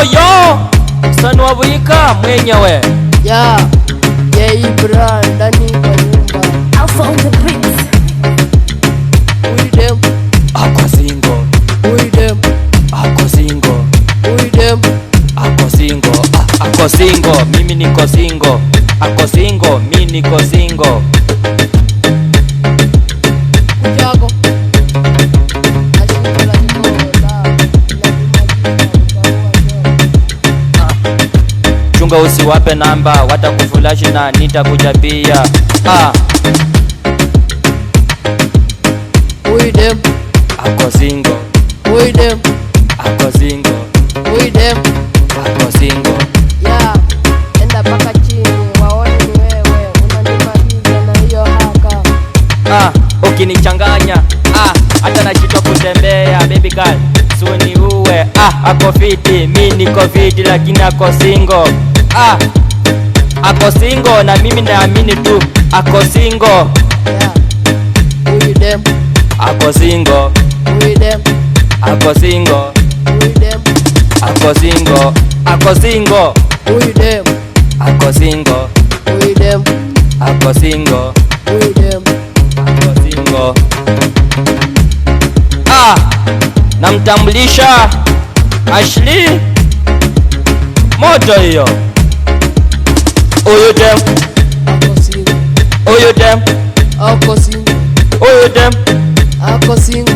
Yo, msanii wa Buika mwenyewe. Ya, Ibra ndani kwa nyumba. Alpha on the beat. Huyu dem, Ako single, huyu dem, ako single, huyu dem, ako single, ah, ako single, mimi niko single. Ako single, mi niko single. Kujago. Ashiko la kikola, inanimaliza utaua jo. Chunga usiwape namba, watakufulashi na nitakuchapia. Ah, Huyu dem, ako single, huyu dem, ako single, huyu dem. Ako single. Ya, enda paka chini, waone ni wewe, unanimaliza na hiyo haka. Ah, ukinichanganya, ah, hata nashindwa kutembea. Baby girl, suni uwe. Ah, ako fiti, mi niko fiti, lakini ako single. Ah, ako single na mimi naamini tu ako single. Ya, huyu dem, Ako single, huyu dem, ako single, huyu dem, ako single, ako single, huyu dem, ako single, huyu dem, ako single, huyu dem. Ako single. Ah, namtambulisha Ashley, moto hiyo. Huyu dem, Ako single, huyu dem, ako single, huyu dem, ako single,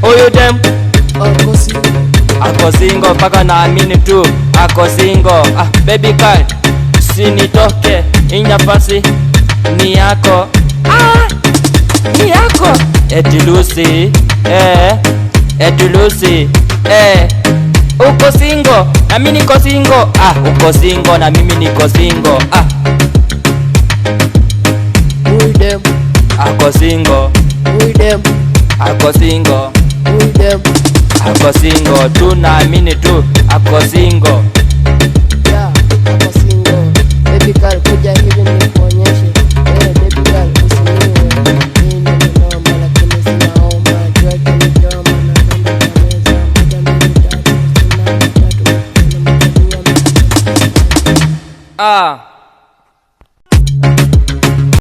huyu dem ako single. Ako single mpaka naamini tu ako single. Ah, baby girl, sinitoke, hii nafasi ni yako. Ah, ni yako. Eti Lucy, eh, eti Lucy, eh, uko single na mimi niko single. Ah, uko single na mimi niko single. Ah, Huyu dem, ako single, huyu dem, ako single, huyu dem. Ako single, tunaamini tu ako single. Ya, ako single. Baby girl, kuja hivi nikuonyeshe. Eh, baby girl, usiniue. Mimi ni noma lakini sina homa. Jua kinichoma na kwenda kwa meza. Moja, mbili, tatu, sina tatu, mkono mtalia. Ah.